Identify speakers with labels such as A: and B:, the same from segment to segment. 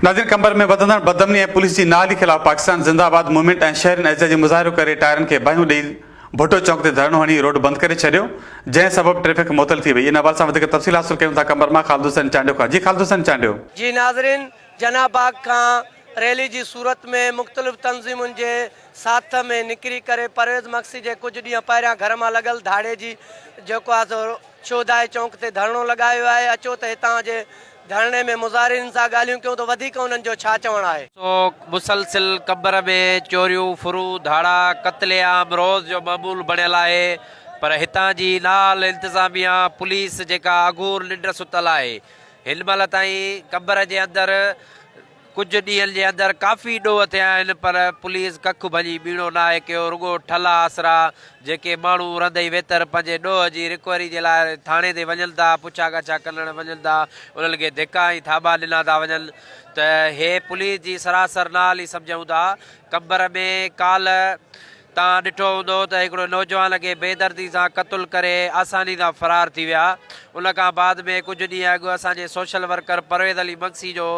A: ناظرين قمبر ۾ وڌندڙ بدامني ۽ پوليس جي نااهلي خلاف پاڪستان زنده آباد موومينٽ ۽ شهرين احتجاجي مظاهرو ڪري ٽائرن کي باهيون ڏئي ڀٽو چونڪ تي ڌرڻو هڻي روڊ بند ڪري ڇڏيو جنهن سبب ٽريفڪ معطل ٿي وئي ان حوالي سان وڌيڪ تفصيل حاصل ڪيون ٿا قمبر مان خالد حسين چانڊيو کان جي خالد حسين چانڊيو.
B: جي ناظرين جناح باغ کان ريلي جي صورت ۾ مختلف تنظيمن جي ساٿ ۾ نڪري ڪري پرويز مگسي جي ڪجهه ڏينهن پهريان گهر مان لڳل ڌاڙي جي جيڪو آهي سو شهدائي چونڪ تي ڌرڻو لڳايو آهي، اچو ته هتان جي ڌرڻي ۾ مظاهرين سان ڳالهيون ڪيون ته وڌيڪ انهن جو ڇا چوڻ آهي.
C: سو مسلسل قبر ۾ چوريون، ڦرون، ڌاڙا، قتل عام روز جو معمول بڻيل آهي پر هتان جي نااهل انتظاميا، پوليس جيڪا اگهور ننڊ ستل آهي هن مهل تائين قبر جي اندر ڪجهه ڏينهن جي اندر ڪافي ڏوهه ٿيا آهن پر پوليس ڪک ڀڃي ٻيڻو ناهي ڪيو رڳو ٺلها آسرا جيڪي ماڻهو رندئي ويتر پنهنجي ڏوهه جي رڪوري جي لاء ٿاڻي تي وڃن ٿا پڇا ڳاڇا ڪرڻ وڃن ٿا انهن کي ڌڪا ۽ ٿاٻا ڏنا ٿا وڃن ته هي پوليس جي سراسر نااهلي سمجهون ٿا قمبر ۾ ڪالهه توهان ڏٺو هوندو ته هڪڙو نوجوان کي بيدردي سان قتل ڪري آساني سان فرار ٿي ويا ان کان بعد ۾ ڪجهه ڏينهن اڳ اسان جي سوشل ورڪر پرويز علي مگسي جو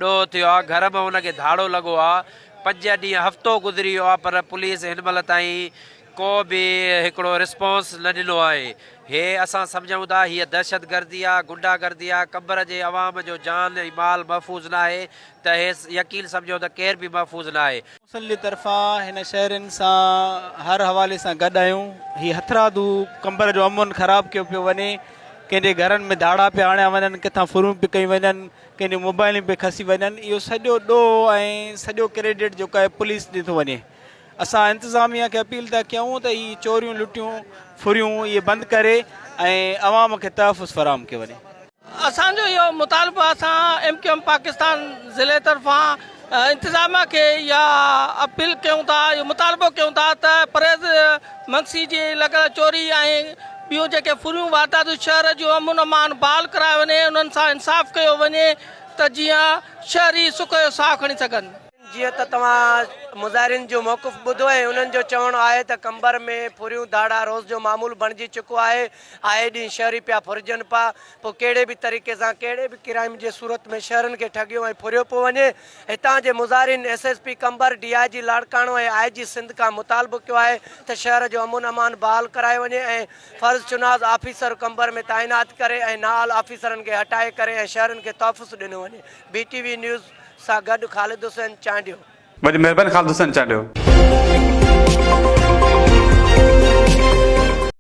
C: ڏوهه ٿيو آهي گهر ۾ ان کي ڌاڙو لڳو آهي پنج ڏينهن هفتو گذري ويو آهي پر پوليس هن مهل تائين ڪو به هڪڙو رسپانس نه ڏنو آهي هي اسان سمجهون ٿا هيء دهشتگردي آهي گنڊا گردي آهي قمبر جي عوام جو جان ۽ مال محفوظ ناهي ته هي يقين سمجهو ته ڪير به محفوظ ناهي.
D: ڪائونسل جي طرفان هن شهرين سان هر حوالي سان گڏ آهيون هي هٿرادو قمبر جو امن خراب ڪيو پيو وڃي ڪنهن جي گهرن ۾ ڌاڙا پيا هڻيا وڃن ڪٿان ڦرون پيون ڪيون وڃن ڪنهن جون موبائلون پيون کسي وڃن اهو سڄو ڏوهه ۽ سڄو ڪريڊٽ جيڪو آهي پوليس ڏي ٿو وڃي اسان انتظاميا کي اپيل ٿا ڪيون ته هي چوريون لٽيون ڦريون اهي بند ڪري ۽ عوام کي تحفظ فراهم ڪيو وڃي.
E: اسان جو اهو مطالبو آهي اسان ايم ڪيو ايم پاڪستان ضلعي طرفان انتظاميا کي اها اپيل ڪيون ٿا اهو مطالبو ڪيون ٿا ته پريز منگسي جي لڳل چوري ۽ ٻيون جيڪي ڦريون وارداتون شهر جو امن امان بحال ڪرايو وڃي انهن سان انصاف ڪيو وڃي ته جيئن شهري سک جو ساهه کڻي سگهن.
B: جيئن ته توهان مظاهرين جو موقف ٻڌو ۽ انهن جو چوڻ آهي ته قمبر ۾ ڦريون ڌاڙا روز جو معمول بڻجي چڪو آهي، آئي ڏينهن شهري پيا ڦرجن پا، پوء ڪهڙي به طريقي سان ڪهڙي به ڪرائيم جي صورت ۾ شهرين کي ٺڳيو ۽ ڦريو پيو وڃي. هتان جي مظاهرين S S P Qambar, D I G Larkana ۽ I جي سنڌ کان مطالبو ڪيو آهي ته شهر جو امن امان بحال ڪرايو وڃي ۽ فرض شناس آفيسر قمبر ۾ تعينات ڪري ۽ نااهل آفيسرن کي هٽائي ڪري ۽ شهرين کي تحفظ ڏنو وڃي. بي ٽي وي نيوز سان گڏ خالد حسين چانڊيو.
A: وڏي مهرباني خالد حسين چانڊيو.